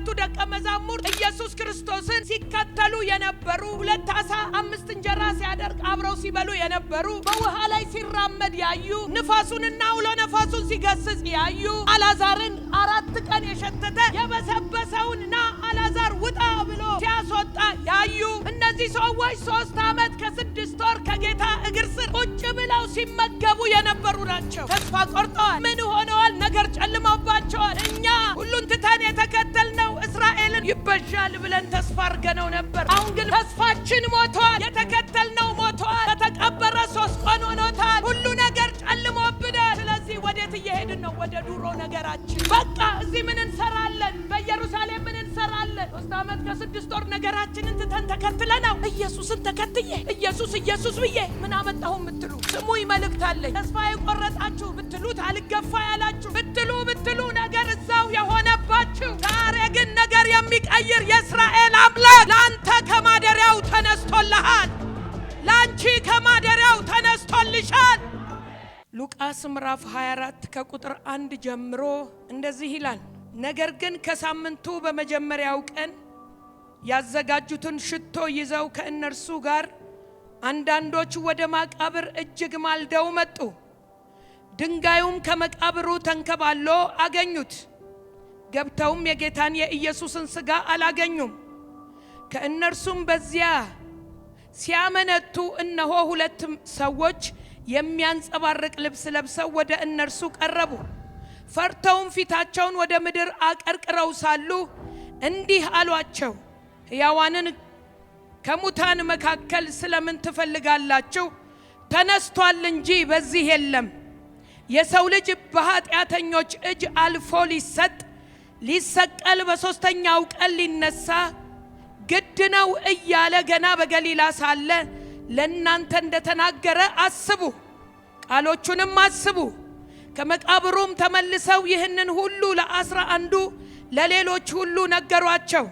ሁለቱ ደቀ መዛሙርት ኢየሱስ ክርስቶስን ሲከተሉ የነበሩ፣ 2 ዓሣ 5 እንጀራ ሲያደርግ አብረው ሲበሉ የነበሩ፣ በውሃ ላይ ሲራመድ ያዩ፣ ንፋሱንና አውሎ ነፋሱን ሲገስጽ ያዩ፣ አላዛርን 4 ቀን የሸተተ የበሰበሰውን ና አላዛር ውጣ ብሎ ሲያስወጣ ያዩ፣ እነዚህ ሰዎች 3 ዓመት ከ6 ወር ከጌታ እግር ስር ቁጭ ብለው ሲመገቡ የነበሩ ናቸው። ተስፋ ቆርጠዋል። ምን ሆነዋል? ነገር ጨልሞባቸዋል። እኛ ሁሉን ትተን የተከተልነው እስራኤልን ይበዣል ብለን ተስፋ አድርገነው ነበር። አሁን ግን ተስፋችን ሞቷል። የተከተልነው ሞቷል። ከተቀበረ 3 ቀን ሆኖታል። ሁሉ ነገር ጨልሞብናል። ስለዚህ ወዴት እየሄድን ነው? ወደ ድሮ ነገራችን። በቃ እዚህ ምን እንሰራለን? በኢየሩሳሌም ምን እንሰራለን? 3 ዓመት ከ6 ወር ነገራችንን ትተን ተከትለናው ኢየሱስን ተከትዬ ኢየሱስ ኢየሱስ ብዬ ምን አመጣሁ የምትሉ ስሙኝ፣ መልእክት አለኝ። ተስፋ የቆረጣችሁ ብትሉት አልገፋ ያላችሁ ብትሉ ነገር እዛው የሆነባችሁ፣ ዛሬ ግን ነገር የሚቀይር የእስራኤል አምላክ ላንተ ከማደሪያው ተነስቶልሃል። ላንቺ ከማደሪያው ተነስቶልሻል። ሉቃስ ምዕራፍ 24 ከቁጥር 1 ጀምሮ እንደዚህ ይላል። ነገር ግን ከሳምንቱ በመጀመሪያው ቀን ያዘጋጁትን ሽቶ ይዘው ከእነርሱ ጋር አንዳንዶች ወደ መቃብር እጅግ ማልደው መጡ። ድንጋዩም ከመቃብሩ ተንከባሎ አገኙት። ገብተውም የጌታን የኢየሱስን ሥጋ አላገኙም። ከእነርሱም በዚያ ሲያመነቱ እነሆ 2 ሰዎች የሚያንጸባርቅ ልብስ ለብሰው ወደ እነርሱ ቀረቡ። ፈርተውም ፊታቸውን ወደ ምድር አቀርቅረው ሳሉ እንዲህ አሏቸው፣ ሕያዋንን ከሙታን መካከል ስለምን ትፈልጋላችሁ? ተነስቷል እንጂ በዚህ የለም። የሰው ልጅ በኃጢአተኞች እጅ አልፎ ሊሰጥ ሊሰቀል በሦስተኛው ቀን ሊነሳ ግድ ነው እያለ ገና በገሊላ ሳለ ለእናንተ እንደተናገረ አስቡ፣ ቃሎቹንም አስቡ። ከመቃብሩም ተመልሰው ይህንን ሁሉ ለ11ዱ ለሌሎች ሁሉ ነገሯቸው።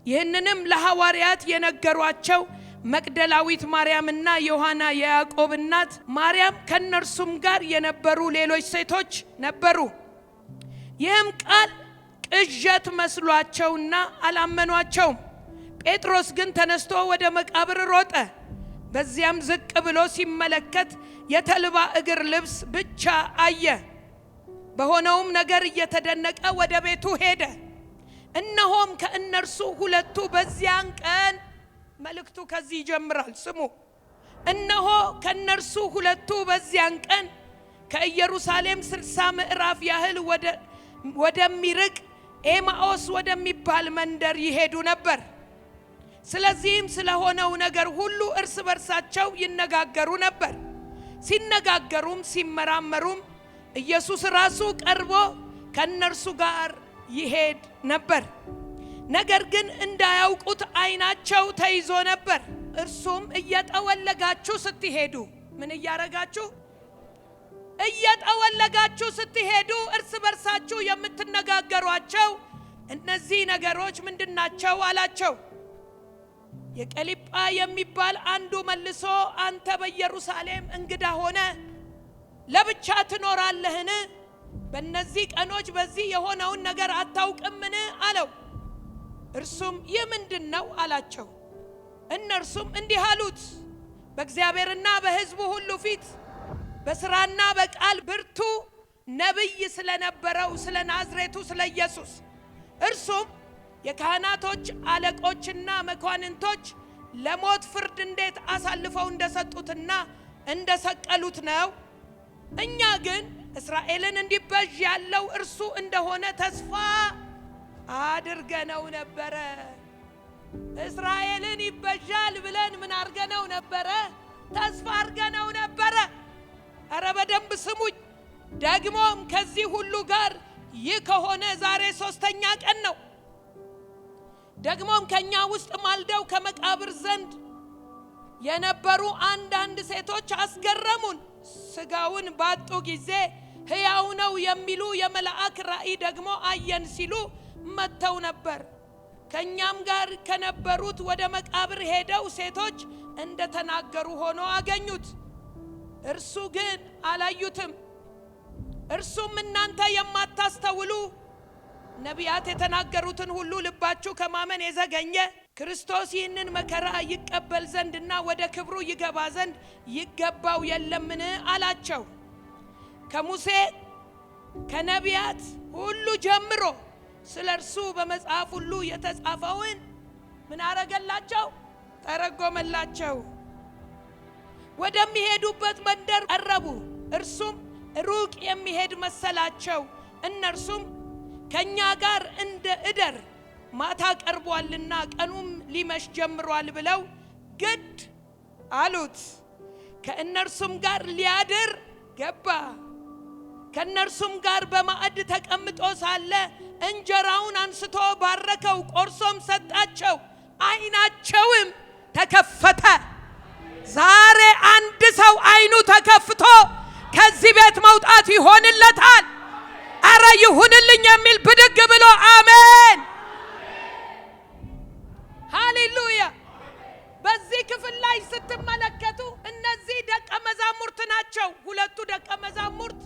ይህንንም ለሐዋርያት የነገሯቸው መግደላዊት ማርያምና ዮሐና የያዕቆብ እናት ማርያም ከእነርሱም ጋር የነበሩ ሌሎች ሴቶች ነበሩ። ይህም ቃል ቅዠት መስሏቸውና አላመኗቸውም። ጴጥሮስ ግን ተነስቶ ወደ መቃብር ሮጠ። በዚያም ዝቅ ብሎ ሲመለከት የተልባ እግር ልብስ ብቻ አየ። በሆነውም ነገር እየተደነቀ ወደ ቤቱ ሄደ። እነሆም ከእነርሱ 2 በዚያን ቀን፣ መልእክቱ ከዚህ ይጀምራል፣ ስሙ። እነሆ ከእነርሱ 2 በዚያን ቀን ከኢየሩሳሌም 60 ምዕራፍ ያህል ወደሚርቅ ኤማኦስ ወደሚባል መንደር ይሄዱ ነበር። ስለዚህም ስለሆነው ነገር ሁሉ እርስ በርሳቸው ይነጋገሩ ነበር። ሲነጋገሩም ሲመራመሩም ኢየሱስ ራሱ ቀርቦ ከእነርሱ ጋር ይሄድ ነበር። ነገር ግን እንዳያውቁት ዓይናቸው ተይዞ ነበር። እርሱም እየጠወለጋችሁ ስትሄዱ፣ ምን እያረጋችሁ? እየጠወለጋችሁ ስትሄዱ እርስ በርሳችሁ የምትነጋገሯቸው እነዚህ ነገሮች ምንድናቸው? አላቸው። የቀሊጳ የሚባል አንዱ መልሶ አንተ በኢየሩሳሌም እንግዳ ሆነ ለብቻ ትኖራለህን? በእነዚህ ቀኖች በዚህ የሆነውን ነገር አታውቅምን? አለው። እርሱም ይህ ምንድነው? አላቸው። እነርሱም እንዲህ አሉት፣ በእግዚአብሔርና በሕዝቡ ሁሉ ፊት በሥራና በቃል ብርቱ ነቢይ ስለነበረው ስለ ናዝሬቱ ስለ ኢየሱስ፣ እርሱም የካህናቶች አለቆችና መኳንንቶች ለሞት ፍርድ እንዴት አሳልፈው እንደሰጡትና እንደሰቀሉት ነው። እኛ ግን እስራኤልን እንዲቤዥ ያለው እርሱ እንደሆነ ተስፋ አድርገነው ነበረ። እስራኤልን ይቤዣል ብለን ምን አድርገነው ነበረ? ተስፋ አድርገነው ነበረ። ኧረ በደንብ ስሙኝ። ደግሞም ከዚህ ሁሉ ጋር ይህ ከሆነ ዛሬ 3ኛ ቀን ነው። ደግሞም ከኛ ውስጥ ማልደው ከመቃብር ዘንድ የነበሩ አንዳንድ ሴቶች አስገረሙን። ስጋውን ባጡ ጊዜ ሕያው ነው የሚሉ የመላእክ ራእይ ደግሞ አየን ሲሉ መጥተው ነበር። ከኛም ጋር ከነበሩት ወደ መቃብር ሄደው ሴቶች እንደተናገሩ ሆኖ አገኙት። እርሱ ግን አላዩትም። እርሱም እናንተ የማታስተውሉ ነቢያት የተናገሩትን ሁሉ ልባችሁ ከማመን የዘገኘ ክርስቶስ ይህንን መከራ ይቀበል ዘንድና ወደ ክብሩ ይገባ ዘንድ ይገባው የለምን አላቸው። ከሙሴ ከነቢያት ሁሉ ጀምሮ ስለ እርሱ በመጽሐፍ ሁሉ የተጻፈውን ምን አረገላቸው? ተረጎመላቸው። ወደሚሄዱበት መንደር ቀረቡ። እርሱም ሩቅ የሚሄድ መሰላቸው። እነርሱም ከኛ ጋር እንደ እደር፣ ማታ ቀርቧልና ቀኑም ሊመሽ ጀምሯል ብለው ግድ አሉት። ከእነርሱም ጋር ሊያድር ገባ። ከእነርሱም ጋር በማዕድ ተቀምጦ ሳለ እንጀራውን አንስቶ ባረከው፣ ቆርሶም ሰጣቸው። ዓይናቸውም ተከፈተ። ዛሬ አንድ ሰው ዓይኑ ተከፍቶ ከዚህ ቤት መውጣት ይሆንለታል። አረ ይሁንልኝ የሚል ብድግ ብሎ አሜን፣ ሃሌሉያ። በዚህ ክፍል ላይ ስትመለከቱ እነዚህ ደቀ መዛሙርት ናቸው። ሁለቱ ደቀ መዛሙርት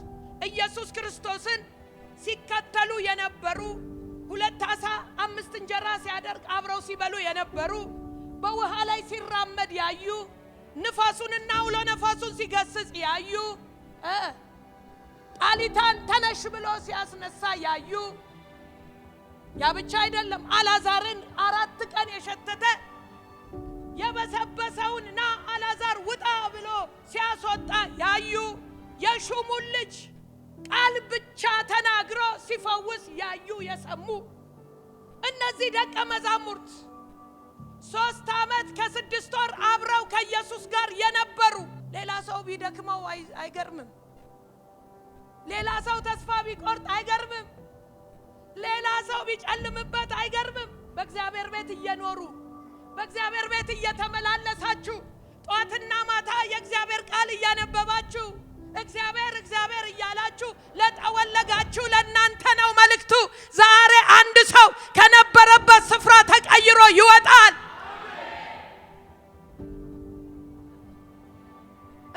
ኢየሱስ ክርስቶስን ሲከተሉ የነበሩ፣ ሁለት ዓሣ አምስት እንጀራ ሲያደርግ አብረው ሲበሉ የነበሩ፣ በውሃ ላይ ሲራመድ ያዩ፣ ንፋሱንና አውሎ ነፋሱን ሲገስጽ ያዩ፣ ጣሊታን ተነሽ ብሎ ሲያስነሳ ያዩ፣ ያ ብቻ አይደለም፣ አላዛርን 4 ቀን የሸተተ የበሰበሰውን ና አላዛር ውጣ ብሎ ሲያስወጣ ያዩ፣ የሹሙን ልጅ ቃል ብቻ ተናግሮ ሲፈውስ ያዩ የሰሙ እነዚህ ደቀ መዛሙርት 3 ዓመት ከ6 ወር አብረው ከኢየሱስ ጋር የነበሩ፣ ሌላ ሰው ቢደክመው አይገርምም። ሌላ ሰው ተስፋ ቢቆርጥ አይገርምም። ሌላ ሰው ቢጨልምበት አይገርምም። በእግዚአብሔር ቤት እየኖሩ፣ በእግዚአብሔር ቤት እየተመላለሳችሁ፣ ጧትና ማታ የእግዚአብሔር ቃል እያነበባችሁ፣ እግዚአብሔር እግዚአብሔር እያላችሁ ለጠወለጋችሁ ለእናንተ ነው መልእክቱ። ዛሬ አንድ ሰው ከነበረበት ስፍራ ተቀይሮ ይወጣል።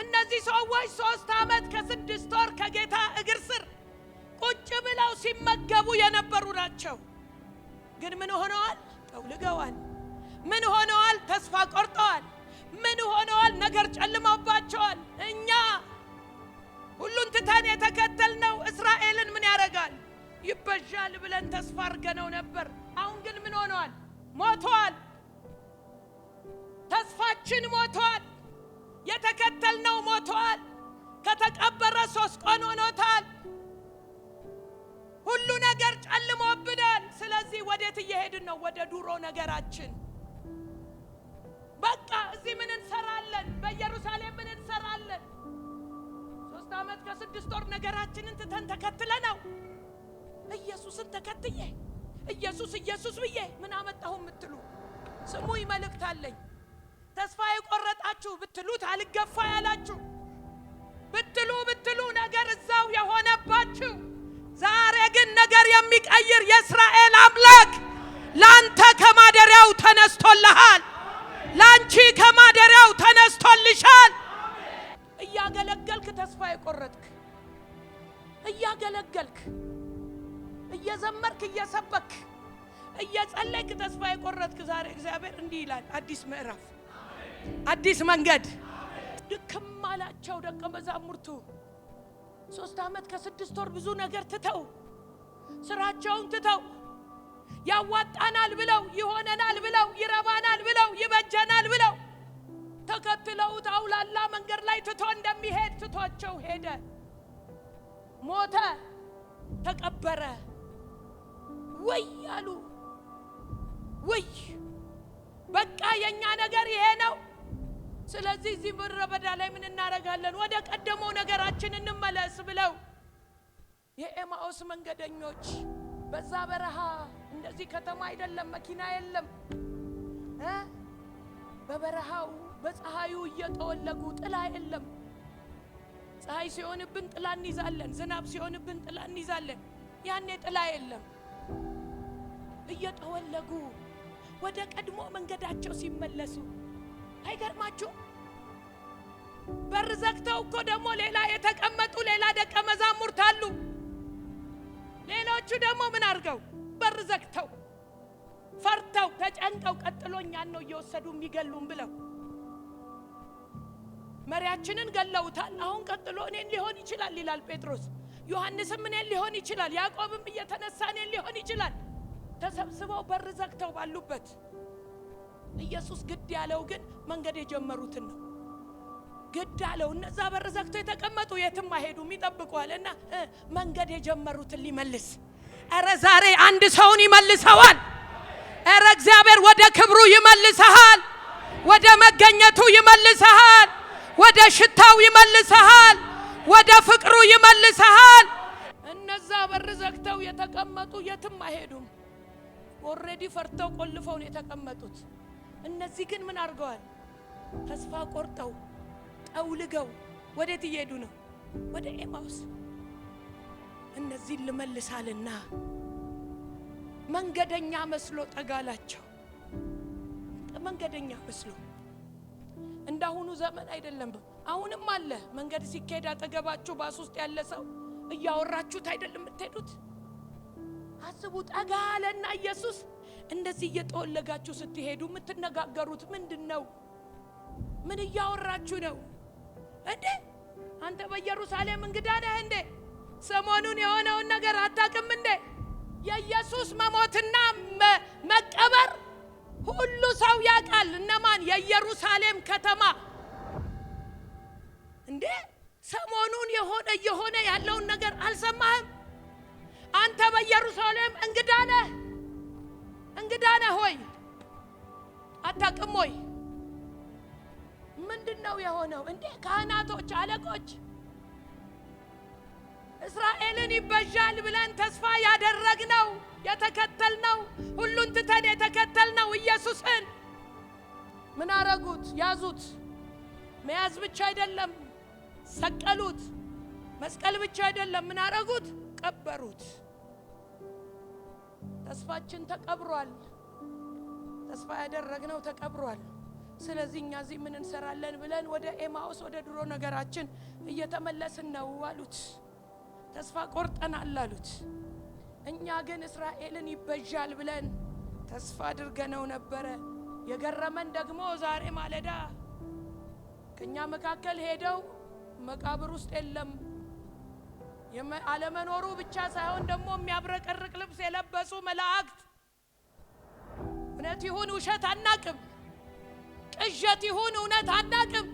እነዚህ ሰዎች 3 ዓመት ከ6 ወር ከጌታ እግር ስር ቁጭ ብለው ሲመገቡ የነበሩ ናቸው። ግን ምን ሆነዋል? ጠውልገዋል። ምን ሆነዋል? ተስፋ ቆርጠዋል። ምን ሆነዋል? ነገር ጨልሞባቸዋል። እኛ ሁሉን ትተን የተከተልነው እስራኤልን ምን ያደርጋል፣ ይቤዣል ብለን ተስፋ አድርገነው ነበር። አሁን ግን ምን ሆነዋል? ሞተዋል። ተስፋችን ሞተዋል። የተከተልነው ሞተዋል። ከተቀበረ 3 ቀን ሆኖታል። ሁሉ ነገር ጨልሞብናል። ስለዚህ ወዴት እየሄድን ነው? ወደ ድሮ ነገራችን። በቃ እዚህ ምን እንሰራለን? በኢየሩሳሌም ምን እንሰራለን? 3 ዓመት ከ6 ወር ነገራችንን ትተን ተከትለነው፣ ኢየሱስን ተከትዬ ኢየሱስ ኢየሱስ ብዬ ምን አመጣሁ የምትሉ ስሙኝ፣ መልእክት አለኝ። ተስፋ የቆረጣችሁ ብትሉት አልገፋ ያላችሁ፣ ብትሉ ብትሉ ነገር እዛው የሆነባችሁ፣ ዛሬ ግን ነገር የሚቀይር የእስራኤል አምላክ ላንተ ከማደሪያው ተነስቶልሃል። ላንቺ ከማደሪያው ተነስቶልሻል። እያገለገልክ ተስፋ የቆረጥክ፣ እያገለገልክ፣ እየዘመርክ፣ እየሰበክ፣ እየጸለይክ ተስፋ የቆረጥክ፣ ዛሬ እግዚአብሔር እንዲህ ይላል፣ አዲስ ምዕራፍ፣ አዲስ መንገድ። ድክም አላቸው ደቀ መዛሙርቱ። 3 ዓመት ከ6 ወር ብዙ ነገር ትተው፣ ስራቸውን ትተው፣ ያዋጣናል ብለው፣ ይሆነናል ብለው፣ ይረባናል ብለው፣ ይበጀናል ብለው ተከትለውት አውላላ መንገድ ላይ ትቶ እንደሚሄድ ትቷቸው ሄደ። ሞተ፣ ተቀበረ። ውይ አሉ። ውይ በቃ የእኛ ነገር ይሄ ነው። ስለዚህ እዚህ ምድረ በዳ ላይ ምን እናደርጋለን? ወደ ቀደመው ነገራችን እንመለስ ብለው የኤማኦስ መንገደኞች በዛ በረሃ፣ እንደዚህ ከተማ አይደለም፣ መኪና የለም እ በበረሃው በፀሐዩ እየጠወለጉ፣ ጥላ የለም። ፀሐይ ሲሆንብን ጥላ እንይዛለን፣ ዝናብ ሲሆንብን ጥላ እንይዛለን። ያኔ ጥላ የለም። እየጠወለጉ ወደ ቀድሞ መንገዳቸው ሲመለሱ አይገርማችሁ? በር ዘግተው እኮ ደግሞ ሌላ የተቀመጡ ሌላ ደቀ መዛሙርት አሉ። ሌሎቹ ደግሞ ምን አድርገው በር ዘግተው ፈርተው ተጨንቀው ቀጥሎ እኛን ነው እየወሰዱ የሚገሉን ብለው መሪያችንን ገለውታል። አሁን ቀጥሎ እኔን ሊሆን ይችላል ይላል ጴጥሮስ። ዮሐንስም እኔን ሊሆን ይችላል፣ ያዕቆብም እየተነሳ እኔን ሊሆን ይችላል። ተሰብስበው በር ዘግተው ባሉበት ኢየሱስ ግድ ያለው ግን መንገድ የጀመሩትን ነው። ግድ አለው። እነዛ በር ዘግተው የተቀመጡ የትም አይሄዱም፣ ይጠብቁዋል። እና መንገድ የጀመሩትን ሊመልስ፣ ኧረ ዛሬ አንድ ሰውን ይመልሰዋል። ኧረ እግዚአብሔር ወደ ክብሩ ይመልሰሃል። ወደ መገኘቱ ይመልሰሃል። ወደ ሽታው ይመልሰሃል። ወደ ፍቅሩ ይመልሰሃል። እነዛ በር ዘግተው የተቀመጡ የትም አይሄዱም። Already ፈርተው ቆልፈው ነው የተቀመጡት። እነዚህ ግን ምን አድርገዋል? ተስፋ ቆርጠው ጠውልገው ወዴት እየሄዱ ነው? ወደ ኤማውስ። እነዚህን ልመልሳልና መንገደኛ መስሎ ጠጋላቸው። መንገደኛ መስሎ፣ እንዳሁኑ ዘመን አይደለም። አሁንም አለ። መንገድ ሲካሄድ አጠገባችሁ ባስ ውስጥ ያለ ሰው እያወራችሁት አይደለም የምትሄዱት? አስቡ። ጠጋ አለና ኢየሱስ እንደዚህ እየጠወለጋችሁ ስትሄዱ የምትነጋገሩት ምንድን ነው? ምን እያወራችሁ ነው? እንዴ፣ አንተ በኢየሩሳሌም እንግዳ ነህ እንዴ? ሰሞኑን የሆነውን ነገር አታውቅም እንዴ? የኢየሱስ መሞትና መቀበር ሁሉ ሰው ያውቃል። እነማን? የኢየሩሳሌም ከተማ። እንዴ፣ ሰሞኑን የሆነ እየሆነ ያለውን ነገር አልሰማህም? አንተ በኢየሩሳሌም እንግዳ ነህ፣ እንግዳ ነህ ወይ? አታውቅም ወይ? ምንድን ነው የሆነው? እንዴ፣ ካህናቶች፣ አለቆች እስራኤልን ይበዣል ብለን ተስፋ ያደረግነው፣ የተከተልነው፣ ሁሉን ትተን የተከተልነው ኢየሱስን ምን አረጉት? ያዙት። መያዝ ብቻ አይደለም፣ ሰቀሉት። መስቀል ብቻ አይደለም፣ ምን አረጉት? ቀበሩት። ተስፋችን ተቀብሯል። ተስፋ ያደረግነው ተቀብሯል። ስለዚህ እኛ እዚህ ምን እንሰራለን ብለን ወደ ኤማውስ፣ ወደ ድሮ ነገራችን እየተመለስን ነው አሉት። ተስፋ ቆርጠናል አሉት። እኛ ግን እስራኤልን ይበዣል ብለን ተስፋ አድርገነው ነበረ። የገረመን ደግሞ ዛሬ ማለዳ ከእኛ መካከል ሄደው መቃብር ውስጥ የለም። አለመኖሩ ብቻ ሳይሆን ደግሞ የሚያብረቀርቅ ልብስ የለበሱ መላእክት፣ እውነት ይሁን ውሸት አናቅም፣ ቅዠት ይሁን እውነት አናቅም፣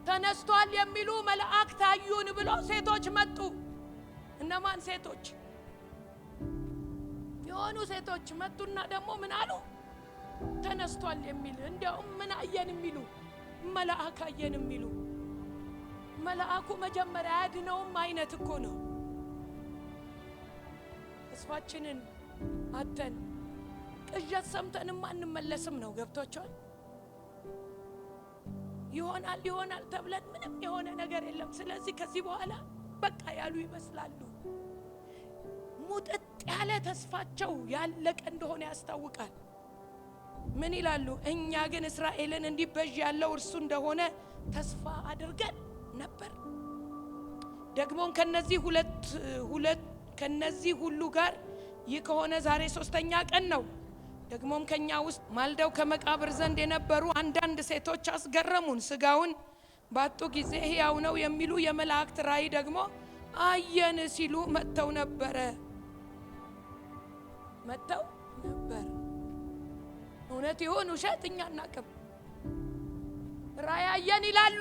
ተነስቷል የሚሉ መላእክት አዩን ብሎ ሴቶች መጡ። እነማን ሴቶች? የሆኑ ሴቶች መጡና ደግሞ ምን አሉ? ተነስቷል የሚል፣ እንዲያውም ምን አየን የሚሉ፣ መልአክ አየን የሚሉ። መልአኩ መጀመሪያ አያድነውም አይነት እኮ ነው። ተስፋችንን አተን ቅዠት ሰምተንም አንመለስም ነው። ገብቷቸዋል። ይሆናል ይሆናል ተብለን ምንም የሆነ ነገር የለም። ስለዚህ ከዚህ በኋላ በቃ ያሉ ይመስላሉ። ሙጥጥ ያለ ተስፋቸው ያለቀ እንደሆነ ያስታውቃል። ምን ይላሉ? እኛ ግን እስራኤልን እንዲበዥ ያለው እርሱ እንደሆነ ተስፋ አድርገን ነበር። ደግሞም ከነዚህ ሁለት ሁለት ከነዚህ ሁሉ ጋር ይህ ከሆነ ዛሬ ሶስተኛ ቀን ነው። ደግሞም ከኛ ውስጥ ማልደው ከመቃብር ዘንድ የነበሩ አንዳንድ ሴቶች አስገረሙን። ስጋውን ባጡ ጊዜ ሕያው ነው የሚሉ፣ የመላእክት ራእይ ደግሞ አየን ሲሉ መጥተው ነበረ፣ መጥተው ነበር። እውነት ይሁን ውሸት እኛ አናቅም። ራእይ አየን ይላሉ፣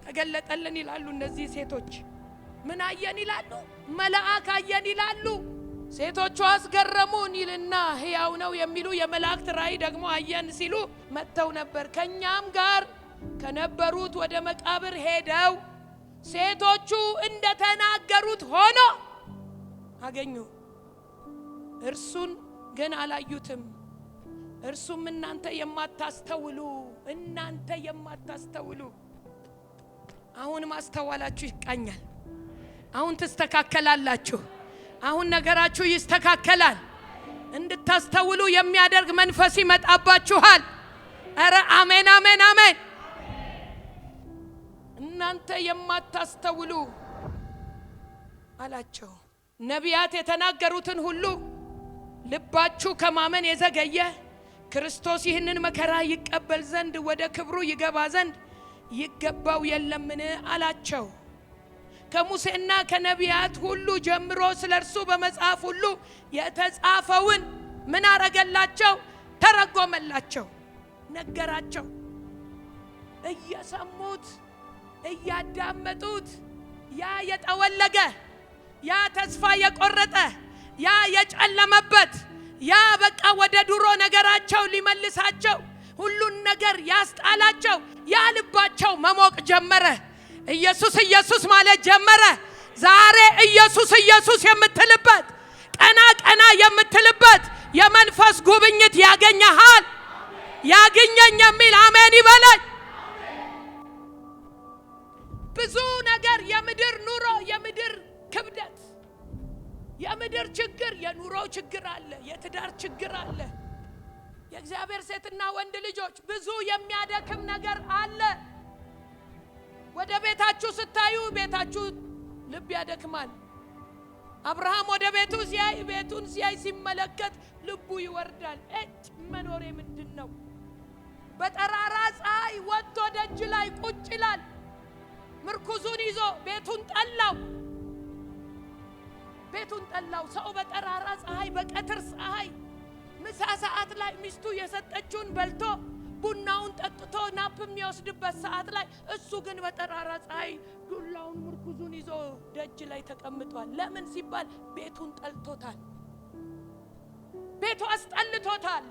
ተገለጠልን ይላሉ። እነዚህ ሴቶች ምን አየን ይላሉ? መልአክ አየን ይላሉ። ሴቶቹ አስገረሙን ይልና ሕያው ነው የሚሉ፣ የመላእክት ራእይ ደግሞ አየን ሲሉ መጥተው ነበር። ከኛም ጋር ከነበሩት ወደ መቃብር ሄደው ሴቶቹ እንደተናገሩት ሆኖ አገኙ። እርሱን ግን አላዩትም። እርሱም እናንተ የማታስተውሉ፣ እናንተ የማታስተውሉ፣ አሁን ማስተዋላችሁ ይቃኛል። አሁን ትስተካከላላችሁ። አሁን ነገራችሁ ይስተካከላል። እንድታስተውሉ የሚያደርግ መንፈስ ይመጣባችኋል። እረ አሜን፣ አሜን፣ አሜን። እናንተ የማታስተውሉ አላቸው። ነቢያት የተናገሩትን ሁሉ ልባችሁ ከማመን የዘገየ፣ ክርስቶስ ይህንን መከራ ይቀበል ዘንድ ወደ ክብሩ ይገባ ዘንድ ይገባው የለምን አላቸው። ከሙሴና ከነቢያት ሁሉ ጀምሮ ስለ እርሱ በመጽሐፍ ሁሉ የተጻፈውን ምን አረገላቸው? ተረጎመላቸው፣ ነገራቸው። እየሰሙት እያዳመጡት ያ የጠወለገ፣ ያ ተስፋ የቆረጠ፣ ያ የጨለመበት፣ ያ በቃ ወደ ድሮ ነገራቸው ሊመልሳቸው ሁሉን ነገር ያስጣላቸው ያ ልባቸው መሞቅ ጀመረ። ኢየሱስ ኢየሱስ ማለት ጀመረ። ዛሬ ኢየሱስ ኢየሱስ የምትልበት፣ ቀና ቀና የምትልበት የመንፈስ ጉብኝት ያገኘሃል። ያግኘኝ የሚል አሜን ይበለኝ። ብዙ ነገር የምድር ኑሮ፣ የምድር ክብደት፣ የምድር ችግር፣ የኑሮ ችግር አለ፣ የትዳር ችግር አለ። የእግዚአብሔር ሴትና ወንድ ልጆች፣ ብዙ የሚያደክም ነገር አለ። ወደ ቤታችሁ ስታዩ ቤታችሁ ልብ ያደክማል። አብርሃም ወደ ቤቱ ሲያይ፣ ቤቱን ሲያይ፣ ሲመለከት ልቡ ይወርዳል። እጭ፣ መኖሬ ምንድን ነው? በጠራራ ፀሐይ ወጥቶ ደጅ ላይ ቁጭ ይላል። ምርኩዙን ይዞ ቤቱን ጠላው። ቤቱን ጠላው። ሰው በጠራራ ፀሐይ፣ በቀትር ፀሐይ፣ ምሳ ሰዓት ላይ ሚስቱ የሰጠችውን በልቶ ቡናውን ጠጥቶ nap የሚወስድበት ሰዓት ላይ እሱ ግን በጠራራ ፀሐይ ዱላውን ምርኩዙን ይዞ ደጅ ላይ ተቀምጧል። ለምን ሲባል ቤቱን ጠልቶታል። ቤቱ አስጠልቶታል።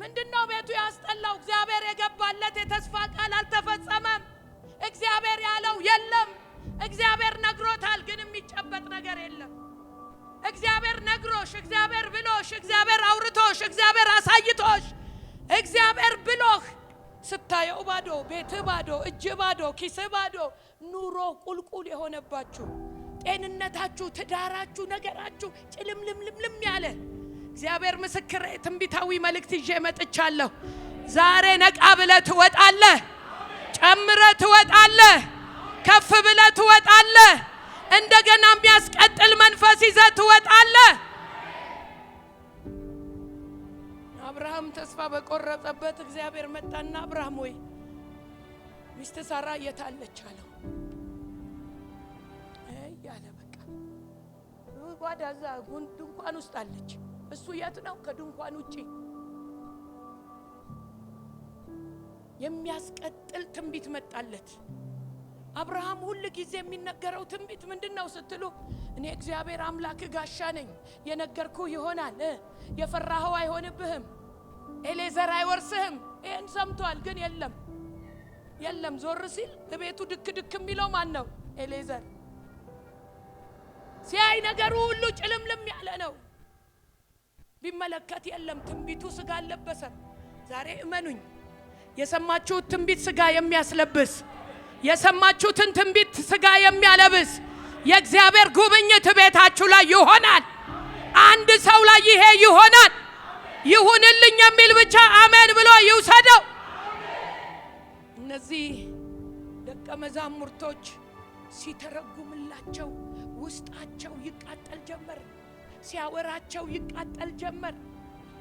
ምንድነው ቤቱ ያስጠላው? እግዚአብሔር የገባለት የተስፋ ቃል አልተፈጸመም። እግዚአብሔር ያለው የለም። እግዚአብሔር ነግሮታል፣ ግን የሚጨበጥ ነገር የለም። እግዚአብሔር ነግሮሽ፣ እግዚአብሔር ብሎሽ፣ እግዚአብሔር አውርቶሽ፣ እግዚአብሔር አሳይቶሽ፣ እግዚአብሔር ብሎህ ስታየው ባዶ፣ ቤትህ ባዶ፣ እጅ ባዶ፣ ኪስህ ባዶ፣ ኑሮ ቁልቁል የሆነባችሁ፣ ጤንነታችሁ፣ ትዳራችሁ፣ ነገራችሁ ጭልምልምልምልም ያለ፣ እግዚአብሔር ምስክሬ፣ ትንቢታዊ መልእክት ይዤ መጥቻለሁ። ዛሬ ነቃ ብለህ ትወጣለህ። ጨምረህ ትወጣለህ። ከፍ ብለህ ትወጣለህ። እንደገና የሚያስቀጥል መንፈስ ይዘህ ትወጣለህ። አብርሃም ተስፋ በቆረጠበት እግዚአብሔር መጣና "አብርሃም ወይ፣ ሚስት ሳራ የታለች?" አለው። እያለ በቃ ጓዳ እዛ ድንኳን ውስጥ አለች። እሱ የት ነው? ከድንኳን ውጪ። የሚያስቀጥል ትንቢት መጣለት። አብርሃም ሁል ጊዜ የሚነገረው ትንቢት ምንድን ነው ስትሉ፣ "እኔ እግዚአብሔር አምላክ ጋሻ ነኝ፣ የነገርኩህ ይሆናል፣ የፈራኸው አይሆንብህም፣ ኤሌዘር አይወርስህም።" ይህን ሰምቷል፣ ግን የለም የለም። ዞር ሲል እቤቱ ድክ ድክ የሚለው ማን ነው? ኤሌዘር። ሲያይ ነገሩ ሁሉ ጭልምልም ያለ ነው። ቢመለከት የለም። ትንቢቱ ስጋ አልለበሰም። ዛሬ እመኑኝ፣ የሰማችሁት ትንቢት ስጋ የሚያስለብስ፣ የሰማችሁትን ትንቢት ስጋ የሚያለብስ የእግዚአብሔር ጉብኝት ቤታችሁ ላይ ይሆናል። አንድ ሰው ላይ ይሄ ይሆናል። ይሁንልኝ የሚል ብቻ አሜን ብሎ ይውሰደው። እነዚህ ደቀ መዛሙርቶች ሲተረጉምላቸው ውስጣቸው ይቃጠል ጀመር። ሲያወራቸው ይቃጠል ጀመር።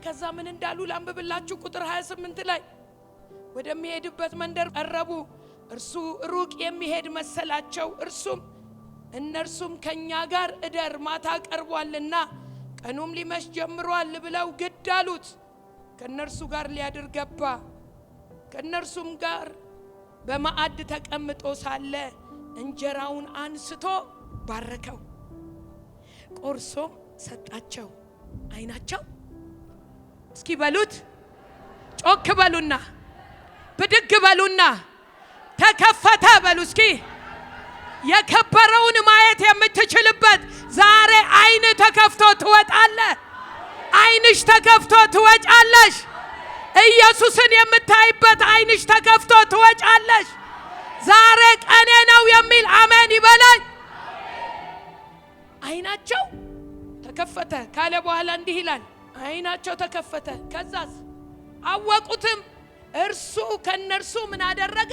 ከዛ ምን እንዳሉ ላንብብላችሁ። ቁጥር 28 ላይ ወደሚሄድበት መንደር ቀረቡ። እርሱ ሩቅ የሚሄድ መሰላቸው። እነርሱም "ከኛ ጋር እደር፣ ማታ ቀርቧልና ቀኑም ሊመሽ ጀምሯል" ብለው ግድ አሉት። ከእነርሱ ጋር ሊያድር ገባ። ከእነርሱም ጋር በማዕድ ተቀምጦ ሳለ እንጀራውን አንስቶ ባረከው፣ ቆርሶም ሰጣቸው። አይናቸው፣ እስኪ በሉት፣ ጮክ በሉና፣ ብድግ በሉና፣ "ተከፈተ" በሉ እስኪ። የከበረውን ማየት የምትችልበት ዛሬ አይን ተከፍቶ ትወጣለህ። አይንሽ ተከፍቶ ትወጫለሽ። ኢየሱስን የምታይበት አይንሽ ተከፍቶ ትወጫለሽ። ዛሬ ቀኔ ነው የሚል አሜን ይበለኝ። አይናቸው ተከፈተ ካለ በኋላ እንዲህ ይላል። አይናቸው ተከፈተ። ከዛስ? አወቁትም። እርሱ ከነርሱ ምን አደረገ?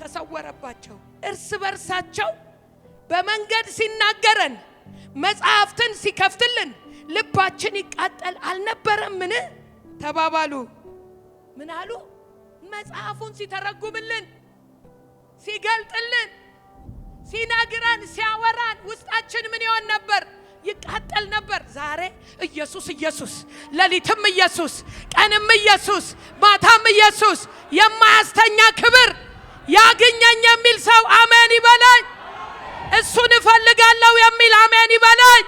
ተሰወረባቸው። እርስ በርሳቸው በመንገድ ሲናገረን፣ መጽሐፍትን ሲከፍትልን፣ ልባችን ይቃጠል አልነበረምን? ተባባሉ። ምን አሉ? መጽሐፉን ሲተረጉምልን፣ ሲገልጥልን፣ ሲነግረን፣ ሲያወራን ውስጣችን ምን ይሆን ነበር? ይቃጠል ነበር። ዛሬ ኢየሱስ ኢየሱስ፣ ሌሊትም ኢየሱስ፣ ቀንም ኢየሱስ፣ ማታም ኢየሱስ፣ የማያስተኛ ክብር ያግኘኝ የሚል ሰው አሜን ይበለኝ። እሱን እፈልጋለሁ የሚል አሜን ይበለኝ።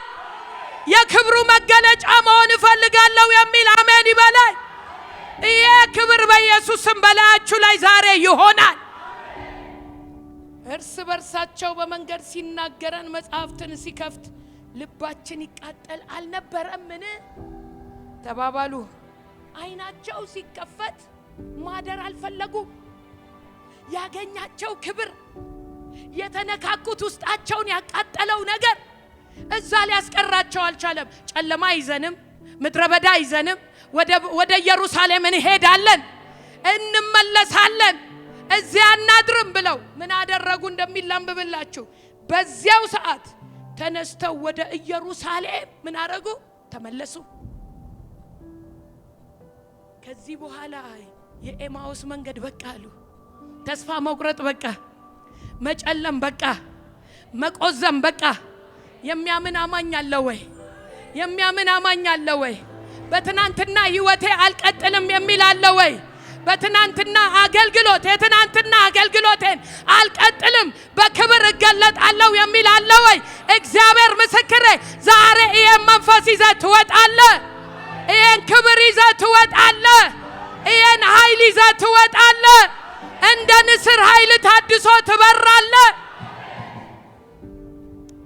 የክብሩ መገለጫ መሆን እፈልጋለሁ የሚል አሜን ይበለኝ። ይሄ ክብር በኢየሱስ ስም በላያችሁ ላይ ዛሬ ይሆናል። እርስ በርሳቸው በመንገድ ሲናገረን፣ መጽሐፍትን ሲከፍት ልባችን ይቃጠል አልነበረምን? ተባባሉ። ዓይናቸው ሲከፈት ማደር አልፈለጉም። ያገኛቸው ክብር፣ የተነካኩት፣ ውስጣቸውን ያቃጠለው ነገር እዛ ሊያስቀራቸው አልቻለም። ጨለማ ይዘንም፣ ምድረ በዳ ይዘንም ወደ ኢየሩሳሌም እንሄዳለን፣ እንመለሳለን፣ እዚያ አናድርም ብለው ምን አደረጉ እንደሚል ላንብብላችሁ። በዚያው ሰዓት ተነስተው ወደ ኢየሩሳሌም ምን አደረጉ? ተመለሱ። ከዚህ በኋላ የኤማውስ መንገድ በቃ አሉ። ተስፋ መቁረጥ በቃ፣ መጨለም በቃ፣ መቆዘም በቃ። የሚያምን አማኝ አለ ወይ? የሚያምን አማኝ አለ ወይ? በትናንትና ህይወቴ አልቀጥልም የሚል አለ ወይ? በትናንትና አገልግሎት፣ የትናንትና አገልግሎቴን አልቀጥልም፣ በክብር እገለጣለሁ የሚል አለ ወይ? እግዚአብሔር ምስክሬ፣ ዛሬ ይሄን መንፈስ ይዘህ ትወጣለህ። ይሄን ክብር ይዘህ ትወጣለህ። ይሄን ኃይል ይዘህ ትወጣለህ። እንደ ንስር ኃይል ታድሶ ትበራለህ።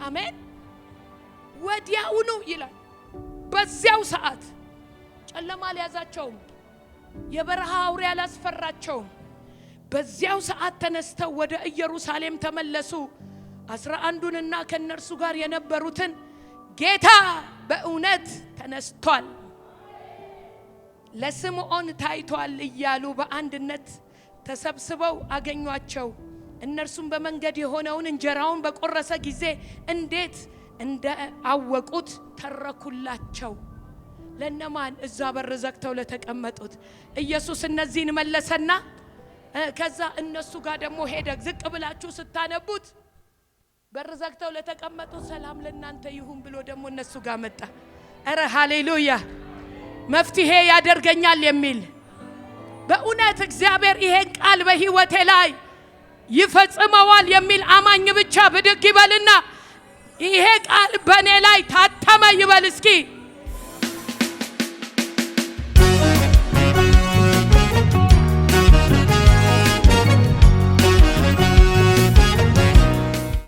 አሜን። ወዲያውኑ ይላል፣ በዚያው ሰዓት ጨለማ አልያዛቸውም። የበረሃ አውሬ አላስፈራቸውም። በዚያው ሰዓት ተነስተው ወደ ኢየሩሳሌም ተመለሱ። 11ዱንና ከእነርሱ ጋር የነበሩትን ጌታ በእውነት ተነስቷል፣ ለስምዖን ታይቷል እያሉ በአንድነት ተሰብስበው አገኟቸው። እነርሱም በመንገድ የሆነውን፣ እንጀራውን በቆረሰ ጊዜ እንዴት እንዳወቁት ተረኩላቸው። ለነማን? እዛ በር ዘግተው ለተቀመጡት። ኢየሱስ እነዚህን መለሰና ከዛ እነሱ ጋር ደግሞ ሄደ። ዝቅ ብላችሁ ስታነቡት በር ዘግተው ለተቀመጡት ሰላም ለእናንተ ይሁን ብሎ ደግሞ እነሱ ጋር መጣ። እረ ሃሌሉያ! መፍትሄ ያደርገኛል የሚል፣ በእውነት እግዚአብሔር ይሄን ቃል በሕይወቴ ላይ ይፈጽመዋል የሚል አማኝ ብቻ ብድግ ይበልና ይሄ ቃል በእኔ ላይ ታተመ ይበል እስኪ።